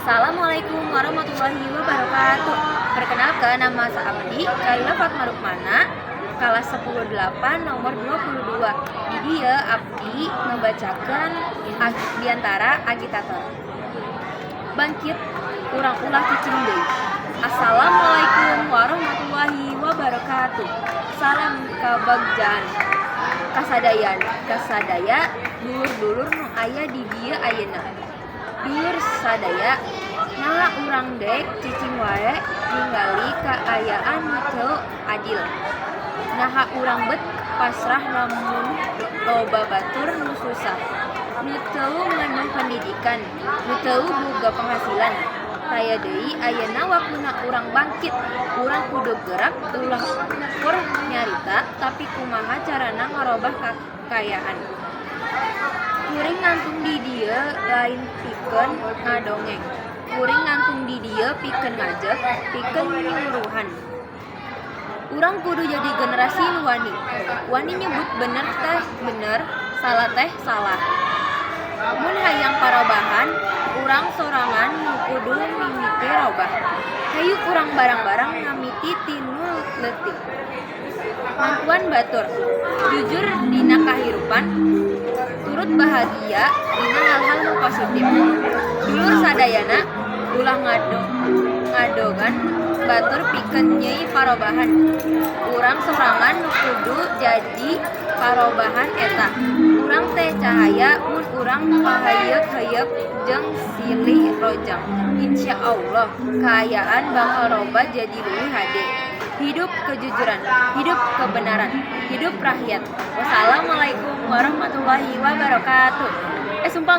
Assalamualaikum warahmatullahi wabarakatuh. Perkenalkan, nama saya Abdi Kaila Fatma Rukmana, kelas 10 8 nomor 22. Di dieu Abdi membacakan diantara agitator. Bangkit, urang ulah cicing deui. Assalamualaikum warahmatullahi wabarakatuh. Salam kabagjaan kasadayan kasadaya dulur-dulur nu aya di dieu ayeuna. Dulur sadaya, naha urang dek cicing wae ningali kaayaan nu teu adil? Naha urang bet pasrah lamun loba batur nu susah, nu teu meunang pendidikan, nu teu boga penghasilan? Taya deui, ayeuna waktuna urang bangkit. Urang kudu gerak, ulah ukur nyarita, tapi kumaha carana ngarobah kaayaan. Kuring nangtung di dieu lain pikeun ngadongeng. Kuring nangtung di dieu pikeun ngajak, pikeun nyuruhan. Urang kudu jadi generasi nu wani. Wani nyebut bener teh bener, salah teh salah. Mun hayang parobahan, urang sorangan nu kudu mimiti robah. Hayu urang barang-barang ngamiti ti nu leutik. Mangkuan batur, jujur dina kahirupan, turut bahagia dina hal-hal nu positif. Dulur sadayana, ulah ngadogan batur pikeun nyieun parobahan. Urang sorangan nu kudu jadi parobahan eta. Urang teh cahaya mun urang paheuyeuk-heuyeuk jeung silih rojang. Insyaallah kaayaan bakal robah jadi leuwih hade. Hidup kejujuran, hidup kebenaran, hidup rakyat. Wassalamualaikum warahmatullahi wabarakatuh. Eh, sumpah.